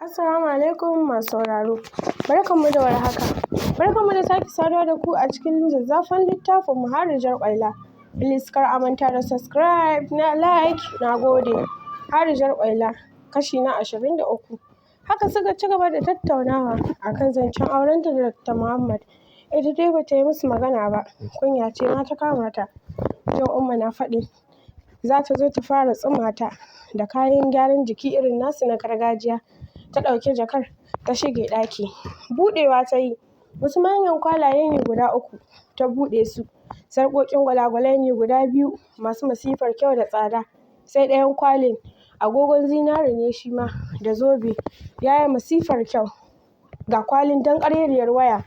Assalamu alaikum masu sauraro. Barkanmu da warhaka. Barkanmu da sake saduwa da ku a cikin zazzafan littafin Muharijar Ƙwaila. Please kar a manta da subscribe na like na gode. Harijar Ƙwaila kashi na 23. Haka suka ci gaba da tattaunawa akan zancen aurenta da Dr. Muhammad. Ita dai bata yi musu magana ba, kunya ce ma ta kama ta. Jin Umma na faɗin za ta zo ta fara tsuma ta da kayan gyaran jiki irin nasu na gargajiya. Ta ɗauki jakar ta shige ɗaki. Buɗewa ta yi, wasu manyan kwalaye ne guda uku ta buɗe su. Sarƙoƙin gwalagwalai ne guda biyu masu masifar kyau da tsada. Sai ɗayan kwalin agogon zinare ne shi ma da zobe ya yi masifar kyau. Ga kwalin danƙarerriyar waya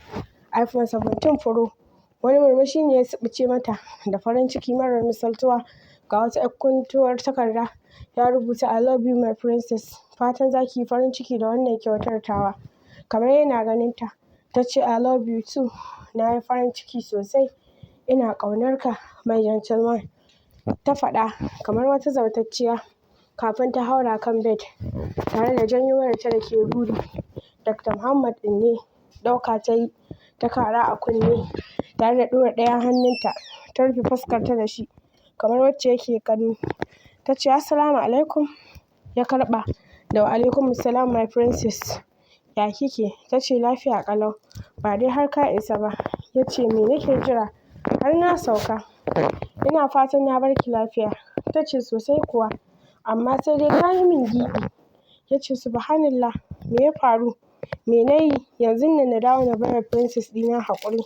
iPhone 17 Pro. Wani murmushi ne ya suɓuce mata da farin ciki marar misaltuwa. Ga wata 'yar guntuwar takarda ya rubuta "I love you my princess. Fatan za ki yi farin ciki da wannan kyautar tawa." Kamar yana ganin ta, ta ce "I love you too. Na yi farin ciki sosai. Ina ƙaunar ka my gentleman." Ta faɗa kamar wata zautacciya kafin ta haura kan bed tare da janyo wayarta da ke ruri. Dr. Muhammad ɗin ne ɗauka ta yi ta kara a kunne tare da ɗora ɗayan hannunta ta rufe fuskarta da shi kamar wacce yake gani. Ta ce "Assalamu alaikum." Ya karɓa da "Wa alaikumussalam my princess. Ya kike?" Ta ce "Lafiya ƙalau. Ba dai har ka isa ba." Ya ce "Me nake jira? Har na sauka. Ina fatan na barki lafiya." Ta ce "Sosai kuwa. Amma sai dai ka yi min giɓi." Ya ce "Subhanallah, me ya faru? Me na yi? Yanzun nan na dawo na baiwa princess ɗina haƙuri."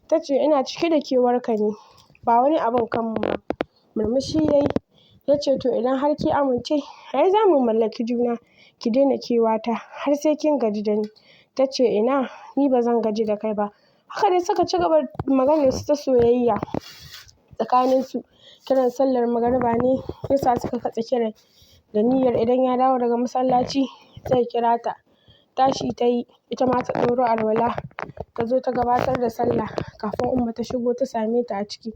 Ta ce "Ina cike da kewarka ne. Ba wani abun kanmu ba." Murmushi ya yi. Ya ce "To idan har ki amince, ai za mu mallaki juna. Ki daina kewata har sai kin gaji da ni." Ta ce "Ina, ni ba zan gaji da kai ba." Haka dai suka ci gaba da maganarsu ta soyayya tsakaninsu. Kiran sallar magariba ne ya sa suka katse kiran da niyyar idan ya dawo daga masallaci zai kira ta. Tashi ta yi, ita ma ta ɗauro alwala ta zo ta gabatar da sallah kafin Umma ta shigo ta same ta a ciki.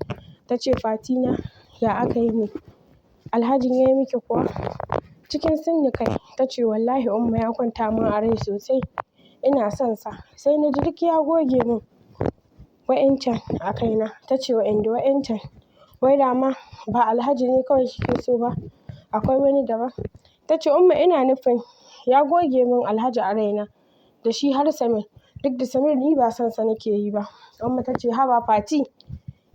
Ta ce "Fatina, ya aka yi ne? Alhajin ya yi miki kuwa?" Cikin sinni kai ta ce "Wallahi Umma ya kwanta min a rai sosai. Ina son sa. Sai na ji duk ya goge min wa'incan a kaina." Ta ce "Wa'inda wa'incan? Wai dama ba Alhaji ne kawai kike so ba? Akwai wani daban?" Ta ce "Umma ina nufin ya goge min Alhaji a raina da shi har Samir. Duk da Samir ni ba son sa nake yi ba." Umma ta ce "Haba Fati,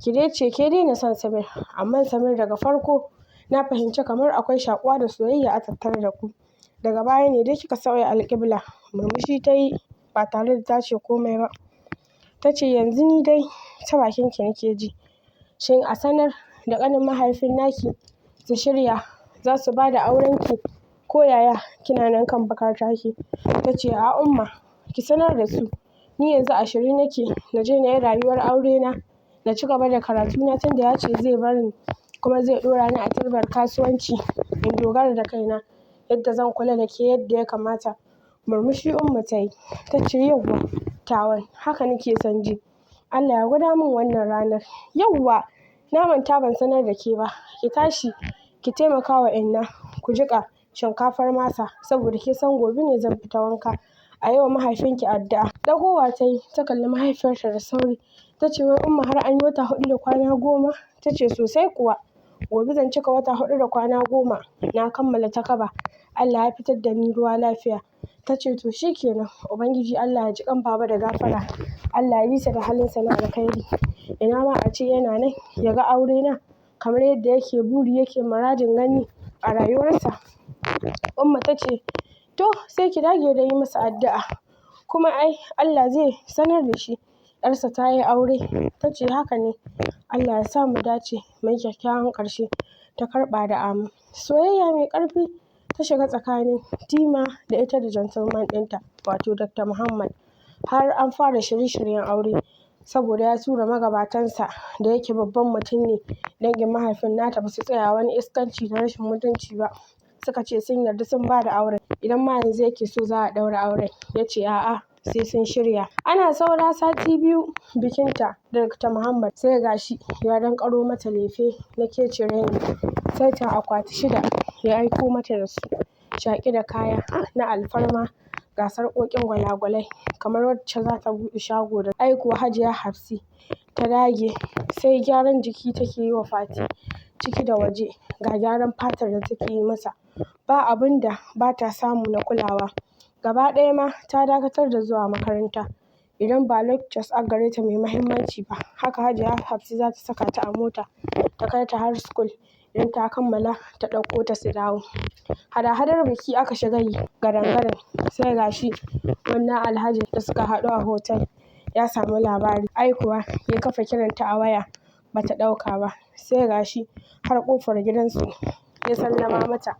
ki dai ce ke daina son Samir. Amma Samir daga farko na fahimci kamar akwai shaƙuwa da soyayya a tattare da ku. Daga baya ne dai kika sauya alƙibla." Murmushi ta yi ba tare da ta ce komai ba. Ta ce "Yanzu ni dai ta bakinki nake ji. Shin a sanar da ƙanin mahaifin naki su shirya za su ba da aurenki ko yaya kina nan kan bakar taki?" Ta ce "A'a Umma, ki sanar da su. Ni yanzu a shirye nake na je na yi rayuwar aurena, na ci gaba da karatuna tunda ya ce zai bar ni kuma zai ɗora ni a turbar kasuwanci in dogara da kaina yadda zan kula da ke yadda ya kamata." Murmushi Umma ta yi. Ta ce "Yauwa tawan haka nake son ji. Allah ya gwada min wannan ranar. Yauwa na manta ban sanar da ke ba. Ki tashi ki taimaka wa inna ku jiƙa shinkafar masa saboda kin san gobe ne zan fita wanka. A yi wa mahaifinki addu'a." Ɗagowa ta yi ta kalli mahaifiyarta da sauri. Ta ce "Wai Umma har an yi wata 4 da kwana 10?" Ta ce "Sosai kuwa. Gobe zan cika wata 4 da kwana 10. Na kammala takaba. Allah ya fitar da ni ruwa lafiya." Ta ce "To shi kenan. Ubangiji Allah ya ji ƙan baba da gafara. Allah ya bisa da halinsa na alkhairi. Ina ma a ce yana nan ya ga aurena kamar yadda yake buri yake muradin gani a rayuwarsa." Umma ta ce "To sai ki dage da yi masa addu'a. Kuma ai Allah zai sanar da shi 'yarsa ta yi aure." Ta ce "Haka ne. Allah ya sa mu dace muyi kyakkyawan ƙarshe." Ta karɓa da amin. Soyayya mai ƙarfi ta shiga tsakanin Tima da ita da gentleman ɗinta wato Dr. Muhammad. Har an fara shirye-shiryen aure saboda ya tura magabatansa da yake babban mutum ne. Dangin mahaifin nata ba su tsaya wani iskanci da rashin mutunci ba. Suka ce sun yarda sun ba da auren. Idan ma yanzu yake so za a ɗaura auren. Ya ce a'a sai sun shirya. Ana saura sati 2 bikinta da Dr. Muhammad sai gashi ya danƙaro mata lefe na kece raini. Saitin akwati 6 ya aiko mata da su shaƙe da kaya na alfarma. Ga sarƙoƙin gwalagwalai kamar wacce za ta buɗe shago da. Ai kuwa Hajiya Hafsi ta dage sai gyaran jiki take yi wa Fati ciki da waje, ga gyaran fatar da take yi masa. Ba abun da ba ta samu na kulawa. Gaba ɗaya ma ta dakatar da zuwa makaranta. Idan ba lectures a gare ta mai muhimmanci ba, haka Hajiya Hafsi za ta saka ta a mota ta kai ta har school. Idan ta kammala ta ɗauko ta su dawo. Hada-hadar biki aka shiga yi gadan-gadan. Sai gashi wannan Alhaji da suka haɗu a hotel ya samu labari. Ai kuwa ya kafa kiranta a waya bata ɗauka ba. Sai gashi har ƙofar gidansu ya sallama mata.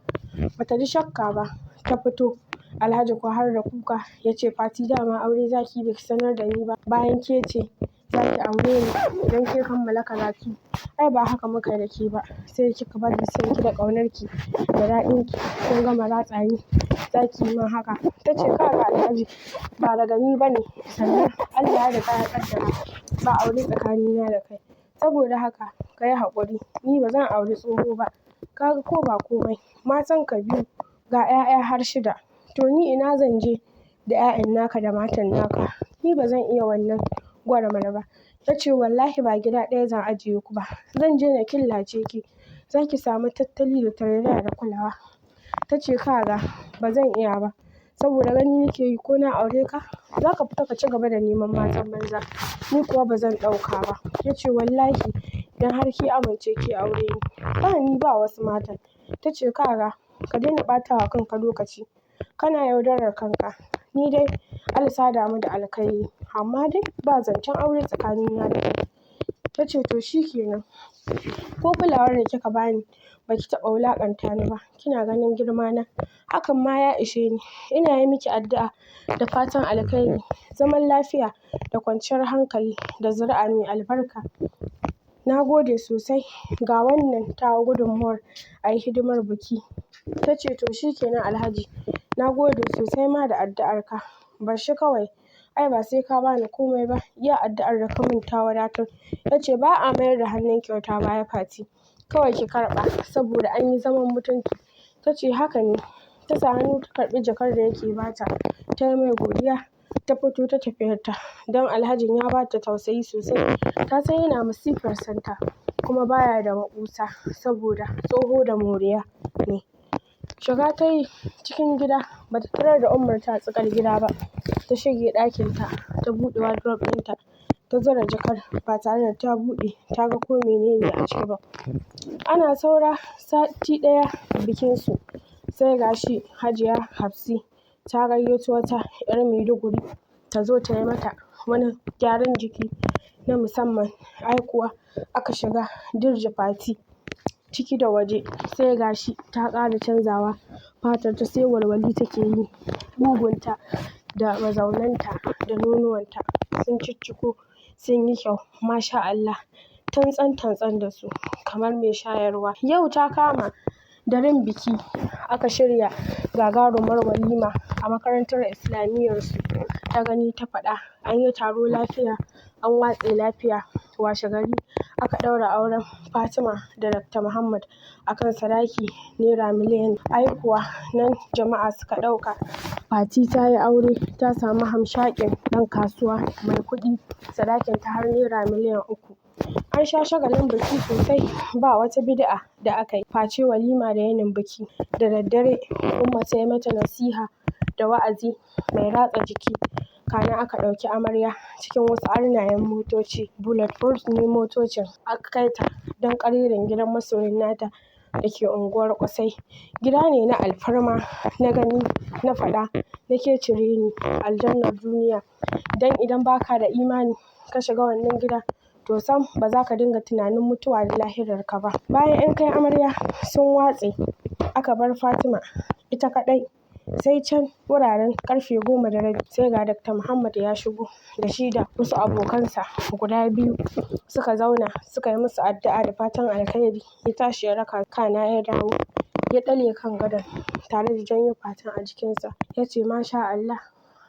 Bata ji shakka ba ta fito. Alhaji kuwa har da kuka ya ce, "Fati, dama aure zaki baki sanar da ni ba, bayan ke ce zaki aure ni idan kin kammala karatu. Ai ba haka muka yi da ke ba. Sai kika bari sonki da ƙaunarki da daɗinki sun gama ratsa ni, zaki yi min haka." Ta ce, "Kaga Alhaji, ba daga ni ba ne. Sannan Allah ya riga ya ƙaddara ba aure tsakanina da kai. Saboda haka ka yi haƙuri. Ni ba zan auri tsoho ba. Kaga ko ba komai matan ka biyu, ga 'ya'ya har shida. To ni ina zan je da 'ya'yan naka da matan naka? Ni ba zan iya wannan gwaramar ba." Ta ce, "Wallahi ba gida ɗaya zan ajiye ku ba. Zan je na killace ki. Za ki samu tattali da tarairaya da kulawa." Ta ce, "Kaga, ba zan iya ba. Saboda gani nake yi ko na aure ka, za ka fita ka ci gaba da neman matan banza. Ni kuwa ba zan ɗauka ba." Ya ce, "Wallahi idan har ki amince ki aure ni, ba ni ba wasu matan." Ta ce, "Kaga, ka daina ɓata wa kanka lokaci. Kana yaudarar kanka. Ni dai Allah sada mu da alkhairi, amma dai ba zancen aure tsakanina da kai." Ta ce, "To shi kenan. Ko kulawar da kika bani baki taɓa wulaƙanta ni ba. Kina ganin girma na. Hakan ma ya ishe ni. Ina yi miki addu'a da fatan alkhairi, zaman lafiya da kwanciyar hankali da zuri'a mai albarka. Na gode sosai. Ga wannan tawa gudunmawar a yi hidimar biki." Ta ce, "To shi kenan Alhaji. Na gode sosai ma da addu'arka. Bar shi kawai. Ai ba sai ka bani komai ba. Iya addu'ar da ka min ta wadatar." Ya ce, "Ba a mayar da hannun kyauta baya, Fati. Kawai ki karɓa saboda an yi zaman mutunci." Ta ce, "Haka ne." Ta sa hannu ta karɓi jakar da yake bata. Ta yi mai godiya. Ta fito ta tafiyarta. Don Alhajin ya bata tausayi sosai. Ta san yana masifar santa kuma baya da maƙusa saboda tsoho da moriya ne. Shiga ta yi cikin gida, bata tarar da Ummarta a tsakar gida ba. Ta shige ɗakinta, ta buɗe wardrobe ɗinta, ta zura jakar ba tare da ta buɗe ta ga ko menene a ciki ba. Ana saura sati ɗaya bikinsu. Sai gashi Hajiya Hafsi ta gayyato wata 'yar Maiduguri ta zo ta yi mata wani gyaran jiki na musamman. Ai kuwa aka shiga dirje Fati ciki da waje. Sai gashi ta ƙara canzawa. Fatar ta sai walwali take yi. Ƙugunta da mazaunanta da nonuwanta sun cicciko sun yi kyau. Masha Allah. Tantsan-tantsan da su kamar mai shayarwa. Yau ta kama daren biki aka shirya gagarumar walima a makarantar islamiyyar su ta gani ta faɗa. An yi taro lafiya, an watse lafiya. Washe gari aka ɗaura auren Fatima da Dr. Muhammad a kan sadaki naira miliyan. Ai kuwa nan jama'a suka ɗauka Fati ta yi aure, ta samu hamshakin ɗan kasuwa mai kuɗi, sadakinta har naira miliyan 3. An sha shagalin biki sosai, ba wata bid'a da aka yi face walima da yinin biki. Da daddare Umma ta yi mata nasiha da wa'azi mai ratsa jiki. Kana aka ɗauki amarya cikin wasu arnayen motoci, bullet proof ne motocin, aka kai ta don ƙareren gidan masoyin nata da ke unguwar Ƙosai. Gida ne na alfarma, na gani na faɗa, na kece raini, aljannar duniya. Don idan baka da imani ka shiga wannan gida, to sam ba za ka dinga tunanin mutuwa da lahirarka ba. Bayan 'yan kai amarya sun watse, aka bar Fatima ita kaɗai. Sai can wuraren ƙarfe 10:30 sai ga Dr. Muhammad ya shigo da shi da wasu abokansa guda biyu. Suka zauna suka yi musu addu'a da fatan alkhairi. Ya tashi ya raka, kana ya dawo. Ya ɗale kan gadon tare da janyo Fatin a jikinsa. Ya ce, "Masha Allah,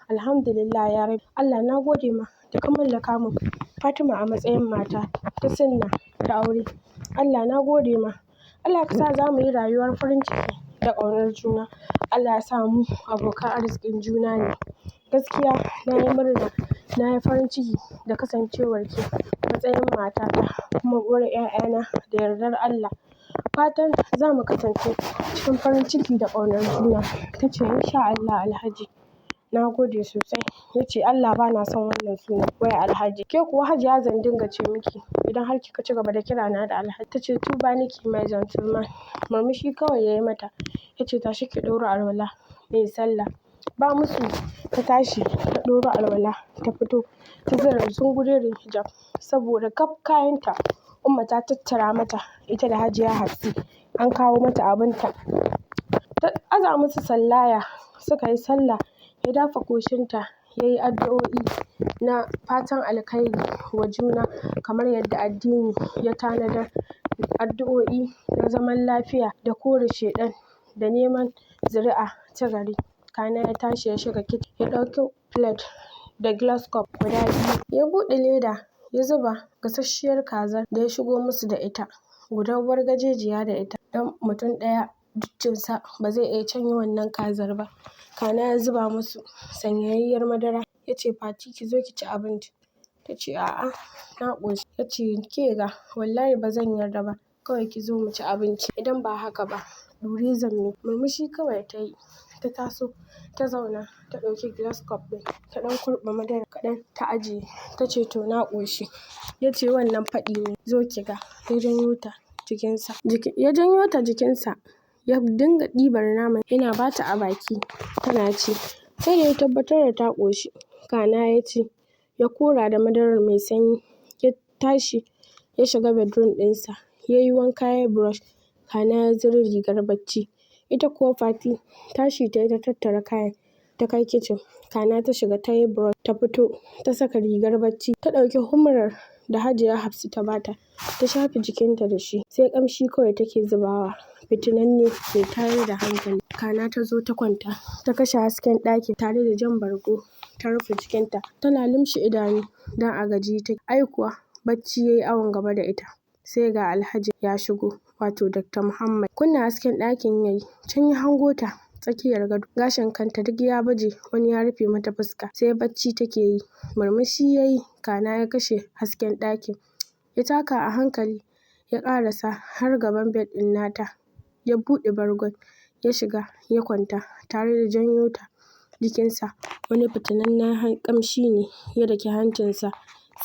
Alhamdulillah ya Rabbi. Allah na gode ma da ka mallaka min Fatima a matsayin mata ta sunna ta aure. Allah na gode ma. Allah ka sa za mu yi rayuwar farin ciki da ƙaunar juna. Allah ya sa mu abokan arzikin juna ne. Gaskiya na yi murna, na yi farin ciki da kasancewarki matsayin matata kuma uwar 'ya'yana da yardar Allah. Fatan za mu kasance cikin farin ciki da ƙaunar juna. Ta ce in sha Allah Alhaji. Na gode sosai. Ya ce Allah ba na son wannan sunan wai Alhaji. Ke kuwa Hajiya zan dinga ce miki idan har kika ci gaba da kirana da Alhaji. Ta ce tuba nake, my gentleman. Murmushi kawai ya yi mata. Ya ce tashi ki ɗauro alwala muyi sallah. Ba musu ta tashi ta ɗauro alwala ta fito ta zura zungureren hijab saboda kaf kayanta Umma ta tattara mata ita da Hajiya Hafsi an kawo mata abinta. Ta aza musu sallaya suka yi sallah, ya dafa goshinta ya yi addu'o'i na fatan alkhairi wa juna kamar yadda addini ya tanadar, addu'o'i na zaman lafiya da kore shaiɗan da neman zuri'a ta gari. Kana ya tashi ya shiga kicin ya ɗauki plate da glass cup guda biyu. Ya buɗe leda ya zuba gasasshiyar kazar da ya shigo musu da ita. Guda wargajejiya da ita don mutum ɗaya duk cinsa ba zai iya cinye wannan kazar ba. Kana ya zuba musu sanyayyar madara. Ya ce Fati ki zo ki ci abinci. Ta ce a'a na ƙoshi. Ya ce ke ga wallahi ba zan yarda ba. Kawai ki zo mu ci abinci. Idan ba haka ba ɗuri zan miki. Murmushi kawai ta yi. Ta taso ta zauna ta ɗauki glass cup ɗin ta ɗan kurɓa madara kaɗan ta ajiye. Ta ce to na ƙoshi. Ya ce wannan faɗi ne, zo ki ga. Ya janyo ta jikinsa. Ya janyo ta jikinsa. Ya dinga ɗibar naman yana ba ta a baki tana ci. Sai da ya tabbatar da ta ƙoshi. Kana ya ci. Ya kora da madarar mai sanyi. Ya tashi ya shiga bedroom ɗinsa. Ya yi wanka ya yi brush. Kana ya zura rigar bacci. Ita kuwa Fati tashi ta yi ta tattara kayan ta kai kicin. Kana ta shiga ta yi brush ta fito ta saka rigar bacci. Ta ɗauki humrar da Hajiya Hafsi ta bata ta shafe jikinta da shi. Sai ƙamshi kawai take zubawa. Fitinanne mai tayar da hankali. Kana ta zo ta kwanta ta kashe hasken ɗakin tare da jan bargo ta rufe jikinta. Tana lumshe idanu don a gajiye take. Ai kuwa bacci ya yi awon gaba da ita. Sai ga Alhaji ya shigo, wato Dr. Muhammad. Kunna hasken ɗakin ya yi. Can ya hango ta tsakiyar gado. Gashin kanta duk ya baje wani ya rufe mata fuska. Sai bacci take yi. Murmushi ya yi kana ya kashe hasken ɗakin. Ya taka a hankali ya ƙarasa har gaban bed ɗin nata. Ya buɗe bargon ya shiga ya kwanta tare da janyo ta jikinsa. Wani fitinannen ƙamshi ne ya daki hancinsa.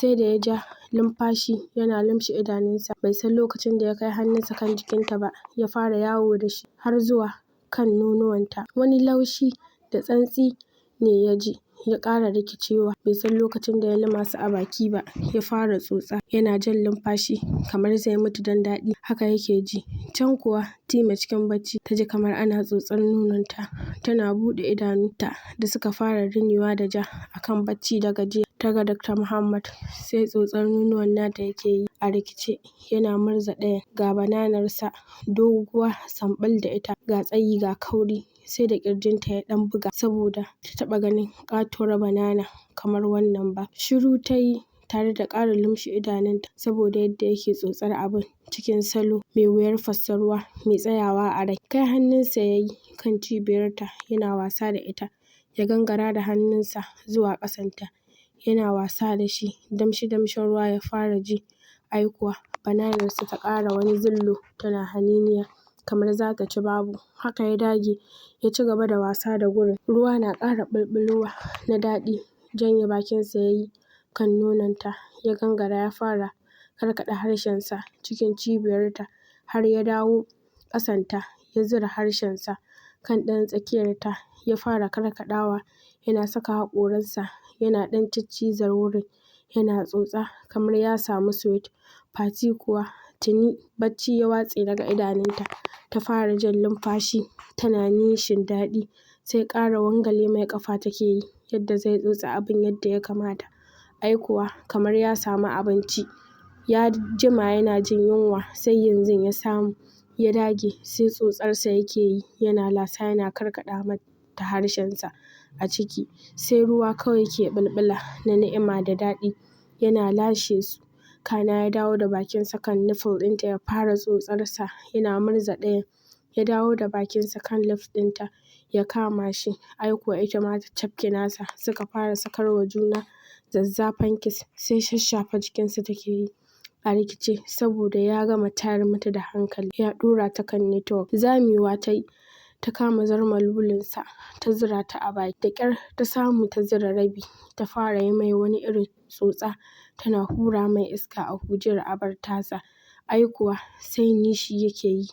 Sai da ya ja lumfashi yana lumshe idanunsa. Bai san lokacin da ya kai hannunsa kan jikinta ba. Ya fara yawo da shi har zuwa kan nonuwanta. Wani laushi da santsi ne ya ji ya ƙara rikicewa. Bai san lokacin da ya luma su a baki ba. Ya fara tsotsa yana jan lumfashi kamar zai mutu don daɗi. Haka yake ji. Can kuwa Tima cikin bacci ta ji kamar ana tsotsar nononta. Tana buɗe idanunta da suka fara rinewa da ja a kan bacci da gajiya. Ta ga Dr. Muhammad sai tsotsar nonuwan nata yake yi a rikice yana murza ɗayan. Ga bananarsa doguwa samɓal da ita, ga tsayi ga kauri. Sai da ƙirjinta ya ɗan buga saboda ta taɓa ganin ƙatuwar banana kamar wannan ba. Shiru ta yi tare da ƙara lumshe idanunta saboda yadda yake tsotsar abun cikin salo mai wuyar fassaruwa mai tsayawa a rai. Kai hannunsa ya yi kan cibiyarta yana wasa da ita. Ya gangara da hannunsa zuwa ƙasanta yana wasa da shi. Damshi damshin ruwa ya fara ji. Ai kuwa bananarsa ta ƙara wani zullo tana haniniya kamar za ta ci babu. Haka ya dage ya ci gaba da wasa da gurin. Ruwa na ƙara ɓulɓulowa na daɗi. Janye bakinsa ya yi kan nononta ya gangara ya fara karkaɗa harshensa cikin cibiyarta har ya dawo ƙasanta ya zura harshensa kan ɗan tsakiyarta ya fara karkaɗawa yana saka haƙoransa yana ɗan ciccizar wurin yana tsotsa kamar ya samu sweet. Fati kuwa tuni bacci ya watse daga idanunta. Ta fara jan lumfashi tana nishin daɗi. Sai ƙara wangale mai ƙafa take yi yadda zai tsotsi abin yadda ya kamata. Ai kuwa kamar ya samu abinci. Ya jima yana jin yunwa sai yanzu ya samu. Ya dage sai tsotsarsa yake yi yana lasa yana karkaɗa mata harshensa a ciki. Sai ruwa kawai ke ɓulɓula na ni'ima da daɗi yana lashe su. Kana ya dawo da bakinsa kan nipple ɗinta ya fara tsotsarsa yana murza ɗayan. Ya dawo da bakinsa kan lips ɗinta ya kama shi. Ai kuwa ita ma ta cafke nasa, suka fara sakarwa juna zazzafan kiss. Sai shashafa jikinsa take yi a rikice saboda ya gama tayar mata da hankali, ya ɗora ta kan network. Zamewa ta yi ta kama zarmalulinsa ta zura ta a baki. Da ƙyar ta samu ta zura rabi, ta fara yi mai wani irin tsotsa tana hura mai iska a hujiyar abar tasa. Ai kuwa sai nishi yake yi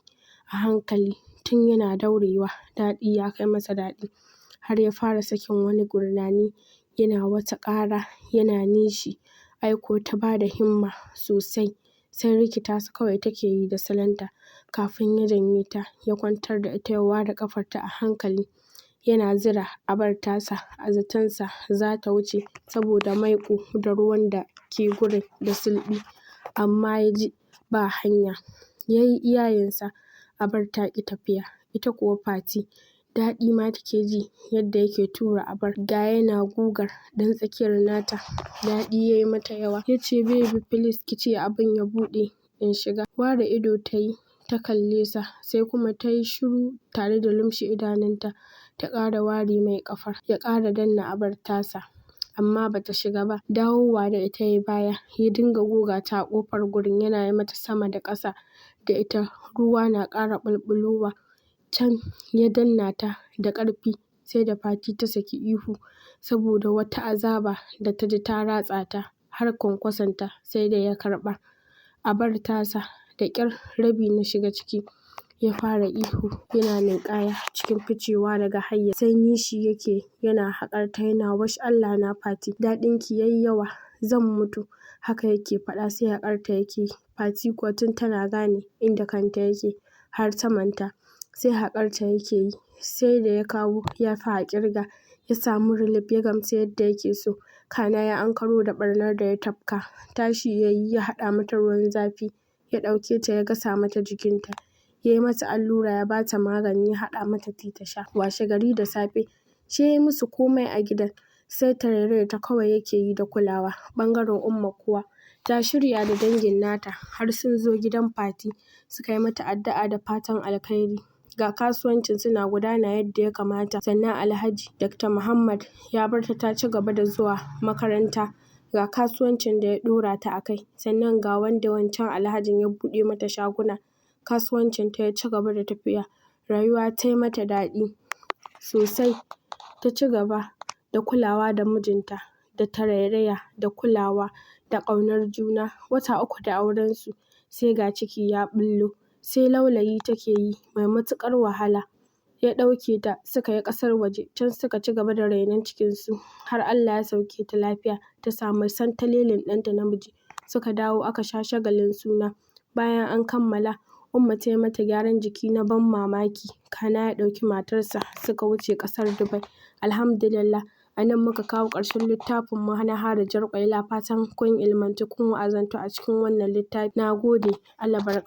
a hankali tun yana daurewa, daɗi ya kai masa daɗi, har ya fara sakin wani gurnani yana wata ƙara yana nishi. Ai kuwa ta bada himma sosai, sai rikita sa kawai take yi da salonta kafin ya janye ta, ya kwantar da ita, ya ware ƙafarta a hankali yana zira abar tasa. A zatonsa za ta wuce saboda maiƙo da ruwan da ke gurin da sulɓi, amma ya ji ba hanya. Ya yi iyayensa, abar ta ƙi tafiya. Ita kuwa Fati daɗi ma take ji yadda yake tura abar, ga yana gugar ɗan tsakiyar nata, daɗi ya yi mata yawa. Ya ce, "Baby, please ki ce abin ya buɗe in shiga." Ware ido ta yi ta kalle sa, sai kuma ta yi shiru tare da lumshe idanunta ta ƙara ware mai ƙafar. Ya ƙara danna abar tasa, amma bata shiga ba. Dawowa da ita ya baya, ya dinga goga ta a ƙofar gurin yana yi mata sama da ƙasa da ita, ruwa na ƙara ɓulɓulowa. Can ya danna ta da ƙarfi sai da Fati ta saki ihu saboda wata azaba da ta ji ta ratsa ta har kwankwasonta sai da ya karɓa. Abar tasa da ƙyar rabi na shiga ciki. Ya fara ihu yana ninƙaya cikin ficewa daga hayyaci. Sai nishi yake yana haƙarta yana, "Wash Allah na Fati, daɗinki yayi yawa, zan mutu." Haka yake faɗa sai haƙarta yake yi. Fati kuwa tun tana gane inda kanta yake har ta manta, sai haƙarta yake yi. Sai da ya kawo ya fi a ƙirga, ya samu relief, ya gamsu yadda yake so. Kana ya ankaro da ɓarnar da ya tafka. Tashi ya yi ya haɗa mata ruwan zafi, ya ɗauke ta ya gasa mata jikinta, ya yi mata allura, ya ba ta magani, ya haɗa mata tea ta sha. Washe gari da safe shi ya yi musu komai a gidan, sai tarairayar ta kawai yake yi da kulawa. Ɓangaren Umma kuwa ta shirya da dangin nata har sun zo gidan Fati suka yi mata addu'a da fatan alkhairi. Ga kasuwancin suna gudana yadda ya kamata, sannan Alhaji Dr. Muhammad ya bar ta ta ci gaba da zuwa makaranta, ga kasuwancin da ya ɗora ta a kai, sannan ga wanda wancan alhajin ya buɗe mata shaguna. Kasuwancin ta ya ci gaba da tafiya, rayuwa ta yi mata daɗi sosai. Ta ci gaba da kulawa da mijinta da tarairaya da kulawa da ƙaunar juna. Wata 3 da aurensu sai ga ciki ya ɓullo, sai laulayi take yi mai matuƙar wahala. Ya ɗauke ta suka yi ƙasar waje, can suka ci gaba da rainon cikinsu har Allah ya sauke ta lafiya, ta samu santalelin ɗanta namiji. Suka dawo aka sha shagalin suna. Bayan an kammala, Umma ta yi mata gyaran jiki na ban mamaki. Kana ya ɗauki matarsa suka wuce ƙasar Dubai. Alhamdulillah, a nan muka kawo ƙarshen littafin mu na Harijar Ƙwaila. Fatan kun ilmantu, kun wa'azantu a cikin wannan littafi. Na gode. Allah bar.